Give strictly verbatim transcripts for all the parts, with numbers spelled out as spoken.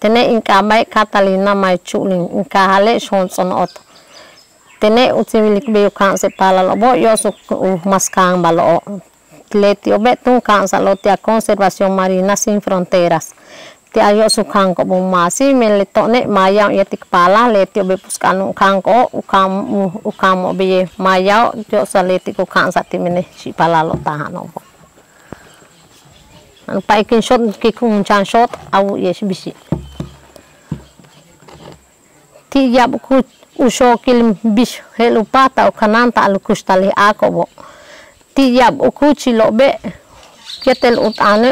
Tene' in k'aaba'e' Catalina May Chu'ulin, in kaajale' Xoonts'on Oto. Tene' u tsin wilik bey u ka'ansa'al paalalo'obo' yo'osal u mas kaanbalo'ob. Leti'obe' tun ka'ansa'alo'ob ti' a Conservación Marina Sin Fronteras. Ti' a yo'osal u kaanko'ob u maasij, men le to'one' ma' yaan u yéetel paalal, leti'obe' pusk'a'an u kaanko'ob, u kaan, u kaanmo'ob beyej ma' yaan yo'osal leti' ku ka'ansa'al ti' mene' xi'ipaalalo'ob taano'obo'. Pa'ik in xoot, kik in chan xoot a wu'uye'ex bixi'. Ti' ya'ab u ku, u xookil bix je'el u páajtal u kanáanta'al u kuxtal le áako'obo'. Ti' ya'ab u kúuchilo'obe' yéetel u t'aane'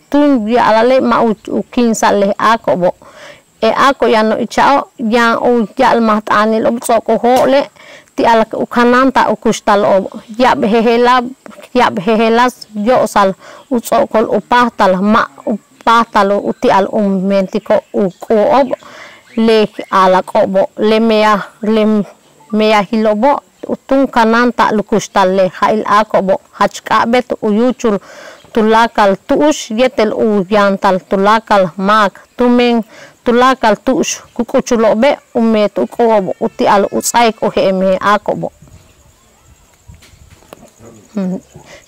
tun ya'alale' ma' u, u kíinsa'al le áako'obo'. E áako' yaan u icha'o' yaan u ya'al maj t'aanilo'ob ts'o'ok u jo'ole' ti'al u kanáanta'al u kuxtalo'ob. Ya'ab jejeláas, ya'ab jejeláas yo'osal u ts'o'okol u páajtal ma' u páajtal u ti'al u meentiko'ob u k'u'o'ob le a'ala'ako'obo', le meyaj, le meyajilo'obo' tun kanáanta'al u kuxtal le ja'il áako'obo' jach k'a'abéet u yúuchul tuláakal tu'ux yéetel u yantal tuláakal máak tumen tuláakal tu'ux ku k'uchulo'obe' u meent u k'u'o'ob u ti'al u ts'áaik u je'el mejen áako'obo'.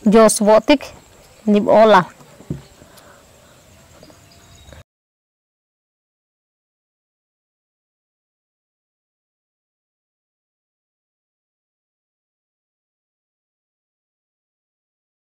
Dios bo'otik níib óolal.